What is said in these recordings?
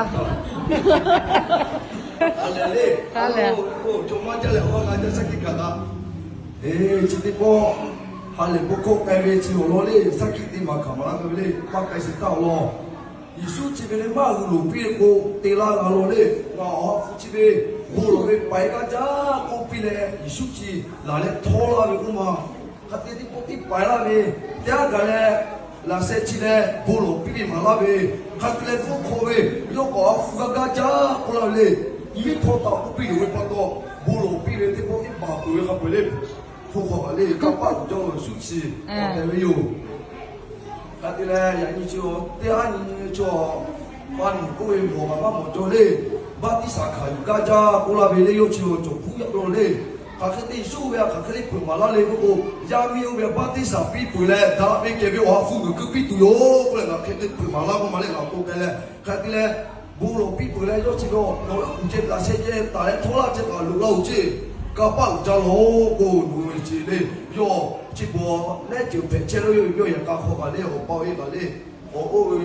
A lehˬ le, a lehˬ, chaw maˇ jaˇ leh awˬ g'a jaˇ shaˉ hkiˆ kaꞈ kaꞈ, e, chi teˇ pawˆ ha lehˬ bon hkawˇ k'ai ve chi awˬ lawn le, shaˉ hkiˆ teˇ maˬ hkanˍ maˍ laˇ ve le, maˇ k'ai shiˍ taˇ awˬ lawn. Yeˍsuˆ chi ve le maˇ hui loˍ piˇ k'o, te laˇ g'a law le. Ngaˬ awˬ ha hpu chi ve bon lawˬ ve paiˍ gaˇ jaˇ k'oˆ piˇ leh, Yeˍsuˆ chi laˬ leh htawˇ laˇ ve k'oˆ ma. Hk'a te teˇ pawˆ tiˉ paiˍ laˇ ve, teˇ g'aˇ gaˬ leh laꞈ sheh chi leh bon lawˬ piˇ ve maˍ laˇ ve, hk'a te leh hkawˇ hkawˇ ve, yawˇ k'awꞈ ha hpu gaˇ gaˇ jaˇ k'oˆ laˇ ve le. Miˇ hpawˇ taˍ k'oˆ piˇ yoˬ ve pa taw, bon lawˬ piˇ ve teˇ pawˆ tiˉ baˬ peuˬ ve hk'a peu-eˬ le. Hpu hk'aw kaꞈ le, kanˇ paˆ uiˍ jaˇ lo Yeˍsuˆ chi k'awꞈ te ve yoˬ. Hk'a te leh yaꞈ nyi chi teˇ g'aˇ nyi chi, pa nuˬ k'oˆ ve mawˬ kaꞈ maˇ mawˬ jaw le. Baˆtiˆsaˬ hkanˍ yuˬ gaˇ jaˇ k'oˆ laˇ ve le, yawˇ chi cawˬ hpuˉ yaꞈ lo le. Hk'aˬ hk'e te Yeˍsuˆ ve a hk'aˬ hk'e le peuˬ maˍ laˇ le k'oˆ k'o, yaˇ miˇ oˇ ve baˆtiˆsaˬ piˇ peuˬ leh, daꞈ ve kehˬ ve awˬ ha hpu g'uiˬ keu piˇ tuˬ yoˬ k'oˆ leh, ngaˬ hk'e te peuˬ maˍ laˇ k'oˆ ma le, ngaˬ k'oˆ k'ai leh, hk'a te leh bon lawˬ piˇ peuˬ leh, yawˇ chi ve nawˬ hui kuˬ ceh laꞈ sheh ceh taˍ leh htawˇ laˇ ceh kaꞈ loꞈ laˇ-oˬ ceˇ. Kanˇ paˆ uiˍ jaˇ lo k'o, nawˬ hui ve ce le, yawˇ chi bawˬ lehˉ ceuˬ hpehꞈ chehˇ lo, yawˇ yehˬ k'a hk'aw kaꞈ le, awˬ pa-oˬ e kaꞈ le, awˬ oˇ ve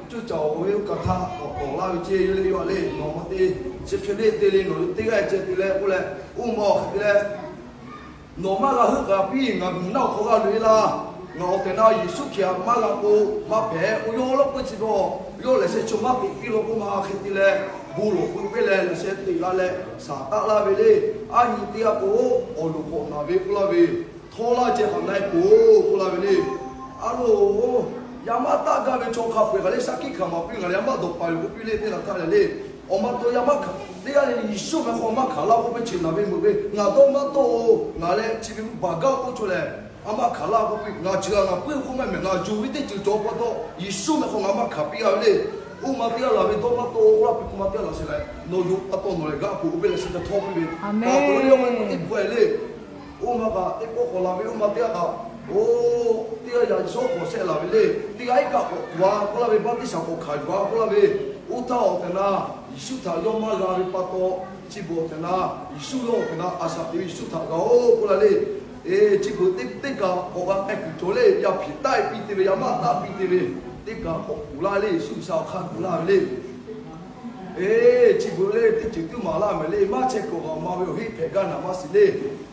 cuˇ caˍ awˬ ve oˇ kaꞈ htaˇ k'awꞈ tawˍ laˇ ve ceˇ. Yawˇ le yawˇ le, nawˬ ma te chi hk'e le te le, nawˬ hui teˇ g'aˇ ceh te leh k'oˆ leh, oˇ ma awˬ hk'e te leh nawˬ maˇ g'a heuˆ kaꞈ piˇ, ngaˬ mvuhˇ naw hk'aw g'a loꞈ-e laˇ. Ngaˬ awˬ tehˬ na Yeˍsuˆ Hkriꞈ htaꞈ maˇ g'a k'o, maˇ hpehꞈ k'o, yawˇ lawˇ peuˇ chi bawˬ, yawˇ lehˬ sheh chaw maˇ teꞈ piˇ law k'oˆ ma hk'e te leh, bon lawˬ k'oˆ piˇ leh laꞈ sheh teꞈ la leh shaˍ taˆ laˇ ve le. A nyi teˇ g'aˇ k'o, awˬ loˍ k'awꞈ naˬ ve k'oˆ laˇ ve, htawˇ laˇ ceh kaꞈ na-e peuˬ-oˬ k'oˆ laˇ ve le. A loˍ, yaˇ maˇ taˆ gaˇ ve chaw hk'a peu-eˬ kaꞈ le, shaˉ hkiˆ hkanˍ maˍ piˇ, ngaˬ yaˇ maˇ dawˬ paˍ yoˬ k'oˆ piˇ le, teˇ naꞈ htaˇ lehˬ le, awˬ ma taw yaˇ maˇ hkanˍ, teˇ g'aˇ le le Yeˍsuˆ meh hk'aw maˇ hkanˍ laˇ k'oˆ piˇ, chi naˬ ve meuꞈ ve ngaˬ dawˇ maˇ tawˆ-oˬ, ngaˬ leh chi ve baˬ gaˇ k'oˆ chaw lehˬ, a maˇ hkanˍ laˇ k'oˆ piˇ, ngaˬ chi g'a ngaˬ puiˉ ve k'oˆ maˇ mehˍ, ngaˬ yonˍ ve teˇ ceuˬ cawˬ pa taw Yeˍsuˆ meh hk'aw ngaˬ maˇ hkanˍ piˇ g'a ve le. Oˇ ma teˇ g'aˇ laˬ ve dawˇ maˇ tawˆ-oˬ k'oˆ laˇ piˇ, k'oˆ ma teˇ g'aˇ laˬ sheˍ leh, nawˬ yonˍ pa taw nawˬ lehˬ g'a peuˬ k'oˆ piˇ leh, chi htaꞈ htawˇ piˇ ve, a, awˬ hk'e le awˬ hk'e teˇ hpu-e le. Oˇ ma kaꞈ teˇ pawˆ k'awꞈ laˬ ve, oˇ ma teˇ g'aˇ kaꞈ, oˇ, teˇ g'aˇ yaꞈ shawˉ k'awꞈ shehˆ laˬ ve le. Teˇ g'aˇ iˉ kaˆ k'awꞈ tuˬ-a k'oˆ laˇ ve, baˆtiˆsaˬ k'awꞈ hkanˍ yuˬ-a k'oˆ laˇ ve, oˇ htaˇ awˬ tehˬ na Yeˍsuˆ htaꞈ yawˇ maˇ g'a ve pa taw, chi beuꞈ awˬ tehˬ na Yeˍsuˆ yawˇ awˬ tehˬ na a shaꞈ teꞈ ve Yeˍsuˆ htaꞈ g'a-oˬ k'oˆ laˇ le. E, chi beuꞈ teˇ teˇ kaꞈ k'awꞈ g'a k'ai kuiˬ cawˬ le, yaˇ hpiˍ taˆ-e piˇ te ve, yaˇ maˇ taˆ piˇ te ve, teˇ kaꞈ k'awꞈ kuˬ laˇ le, Yeˍsuˆ G'uiˬsha awˬ hk'aˇ kuˬ laˇ ve le. E, chi beuꞈ le teˇ ceuˬ tuˉ maˍ laˇ mehˍ le, maˇ chehˇ kuiˬ awˬ g'aꞈ ma ve awˬ heˆ hpehꞈ gaˇ naˍ maˇ shiˍ le.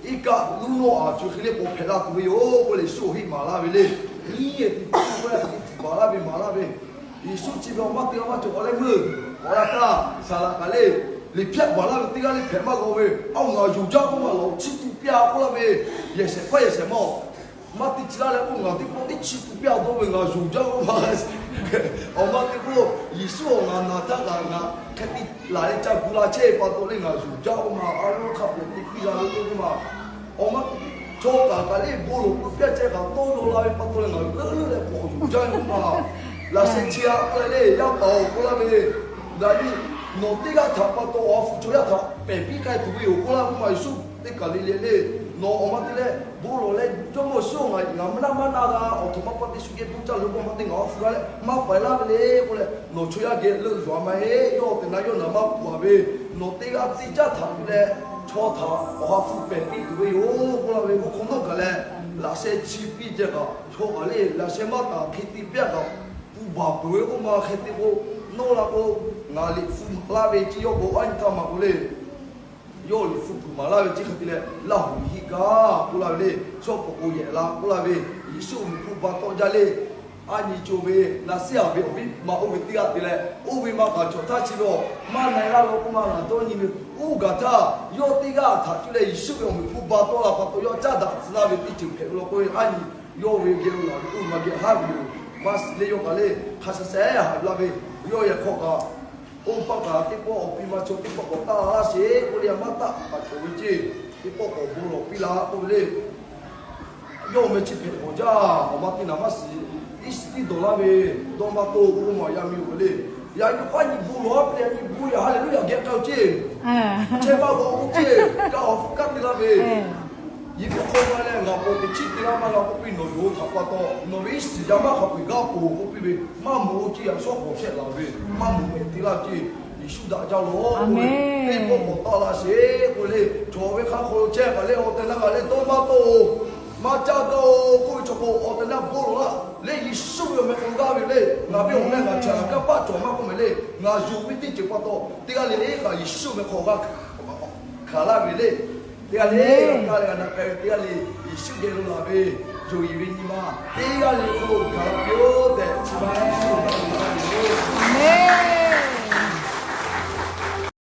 Iˉ kaˆ luˇ nawˉ a co hk'e le k'awꞈ hpehꞈ la tuˬ ve yoˬ k'oˆ leh Yeˍsuˆ awˬ heˆ maˍ laˇ ve le. Nyiˉ e tiꞈ tuˬ k'oˆ leh hk'e tiꞈ baˬ laˇ ve maˍ laˇ ve, Yeˍsuˆ chi ve awˬ maˇ te g'a maˇ cawˬ k'awꞈ leh meuˇ k'awꞈ la htaˇ, saˍ laꞈ kaꞈ le, liꞈ hpyaˆ baˬ laˇ ve teˇ g'aˇ le hpehꞈ maˇ g'a ve, a, ngaˬ yonˍ jaˇ k'oˆ ma lawˬ, chiˇ tuꞈ piˇ-a k'oˆ laˇ ve, yehˬ shehˍ hpaˇ yehˬ shehˍ ma-oˬ, maˇ te chi laˇ leh k'oˆ, ngaˬ teˇ pawˆ teˇ chiˇ tuꞈ piˇ-a dawˇ ve, ngaˬ yonˍ jaˇ k'oˆ ma. Awˬ ma te k'o, Yeˍsuˆ awˬ ngaˬ naˬ htaˇ kaꞈ ngaˬ hk'e te laˬ leh ca gu la chehˇ ve pa taw le, ngaˬ yonˍ jaˇ k'oˆ ma. A loˉ hk'a peu-eˬ te piˇ la ve k'oˆ ma. Awˬ ma chaw kaꞈ kaꞈ le bon lawˬ k'oˆ piˇ-a chehˇ kaꞈ tawˇ yaw la ve pa taw leh ngaˬ hui leuˉ leuˉ leh k'awꞈ yonˍ jaˇ ve k'oˆ ma. Laꞈ sheh chi-a k'oˆ leh le, yaˇ paˍ-oˬ k'oˆ laˇ ve, ngaˬ nyi nawˬ teˇ g'aˇ htaꞈ pa taw awˬ ha hpu chaw yaˇ htaꞈ pehˬ piˇ k'ai tuˬ ve yoˬ k'oˆ laˇ k'oˆ ma. Yeˍsuˆ teˇ kaˬ le le le, nawˬ awˬ ma te leh bon lawˬ leh Jawˇmawˇ Yeˍsuˆ ngaˬ, ngaˬ mvuhˇ naw maˇ na g'a, awˬ htoꞈ ma pa teˇ shu geh bon caˇ lo k'oˆ ma te ngaˬ awˬ ha hpu g'a leh maˇ paiˍ laˇ ve le k'oˆ leh, nawˬ chaw yaˇ geh leuˆ yuˬ-a maˇ heˆ. Yawˇ awˬ tehˬ na yawˇ naˬ maˇ pfuhˍ-a ve, nawˬ teˇ g'aˇ teˇ jaˇ htaꞈ te leh chaw htaꞈ awˬ ha hpu pehˬ piˇ tuˬ ve yoˬ k'oˆ laˇ ve, bon hk'aw nawˉ gaˬ leh laꞈ sheh chi piˇ ceh kaꞈ chaw kaꞈ le, laꞈ sheh maˇ taˍ hk'e te piˇ-a kaꞈ, pfuhˍ baˬ peuˬ ve k'oˆ ma. Hk'e te k'o, nawˇ la k'o, ngaˬ liꞈ hpu maˍ laˇ ve chi yawˇ k'o, a nyi htaˇ maˍ k'o le, yawˇ liꞈ hpu peuˬ maˍ laˇ ve chi hk'e te leh, Laˇ huˍ heˆ gaˇ k'oˆ laˇ ve le, chaw k'awꞈ k'o yehˬ la k'oˆ laˇ ve, Yeˍsuˆ awˬ meꞈ hpu ba tawˆ jaˇ le. A nyi co ve naˬ siˉ a ve awˬ viˉ ma oˇ ve teˇ g'aˇ te leh, oˇ ve ma kaꞈ cawˬ htaˇ chi ve awˬ maˇ na-e laˇ ve k'oˆ ma. Ngaˬ dawˇ nyi ve, oˇ gaˬ htaˇ yawˇ teˇ g'aˇ htaꞈ cuˇ leh Yeˍsuˆ ve awˬ meꞈ hpu ba tawˆ la pa taw yawˇ caˉ daꞈ tcuh laˇ ve teˇ ceuˬ hpehꞈ ve law k'oˆ ve, a nyi yawˇ ve geh lo laˬ ve oˇ ve ma geh haˉ ve yoˬ. Maˇ shiˍ le, yawˇ kaꞈ le hk'a sha sha haꞈ laˇ ve, yawˇ yehˬ hk'aw kaꞈ oˇ paˆ kaꞈ teˇ pawˆ awˬ pi ma chaw teˇ pawˆ k'awꞈ taˆ la laˇ sheˍ k'oˆ le, a maˇ taˆ kaꞈ cawˬ ve ceˇ. Teˇ pawˆ k'awꞈ bon lawˬ piˇ la k'oˆ ve le. Yawˇ meh chi hpehꞈ k'awꞈ jaˇ, awˬ ma te naˬ maˇ shiˍ, iˉ shiˍ tiˉ dawˬ laˇ ve, dawˇ maˇ tawˆ-oˬ k'oˆ ma yaˇ miˇ-oˬ le. Yaꞈ nyi hk'aˇ nyi bon lawˬ-a piˇ leh, yaꞈ nyi bon yaꞈ ha lehˬ leuˉ yaꞈ geh k'ai-o ceˇ. Chehˇ maˇ g'a k'oˆ ceˇ, kaꞈ awˬ hpu kaˇ te laˇ ve, yehˬ miˉ hk'aw g'a leh ngaˬ pawˍ teꞈ chiˇ te laˇ maˇ g'a k'oˆ piˇ, nawˬ yonˍ htaꞈ pa taw nawˬ ve iˉ shiˍ yaˇ maˇ hk'a peu-eˬ g'a peuˬ k'oˆ piˇ ve, maˇ mawˬ-o ceˇ, yaꞈ shawˉ k'awꞈ shehˆ laˬ ve, maˇ mawˬ mehˍ te laˇ ceˇ. Yeˍsuˆ daꞈ jaˇ lawˬ k'oˆ ve, teˇ pawˆ k'awꞈ taˆ la sheˍ k'oˆ ve le. Cawˬ ve hk'a hk'aw lo chehˇ kaꞈ leh awˬ tehˬ na kaꞈ leh dawˇ maˇ tawˆ-oˬ. Maˇ caˇ gaˇ-oˬ k'oˆ ve chaw k'o, awˬ tehˬ naˇ bon lawˬ laˇ le. Yeˍsuˆ ve awˬ meh hk'aw lo g'aˇ ve le. Ngaˬ ve awˬ meh ngaˬ caˇ kaˇ paˆ cawˬ maˇ k'oˆ meh le. Ngaˬ yonˍ ve teˇ ceuˬ pa taw, teˇ g'aˇ le le kaꞈ Yeˍsuˆ ve meh hk'aw g'aˇ hkanˍ laˇ ve le. Teˇ g'aˇ le, g'a kaˇ leh g'a na k'ai ve teˇ g'aˇ le, Yeˍsuˆ geh lo laˬ ve, yonˍ yeˬ ve nyi ma teˇ g'aˇ le hk'aw lo gaˬ la piˇ-oˆ tehꞈ chi ma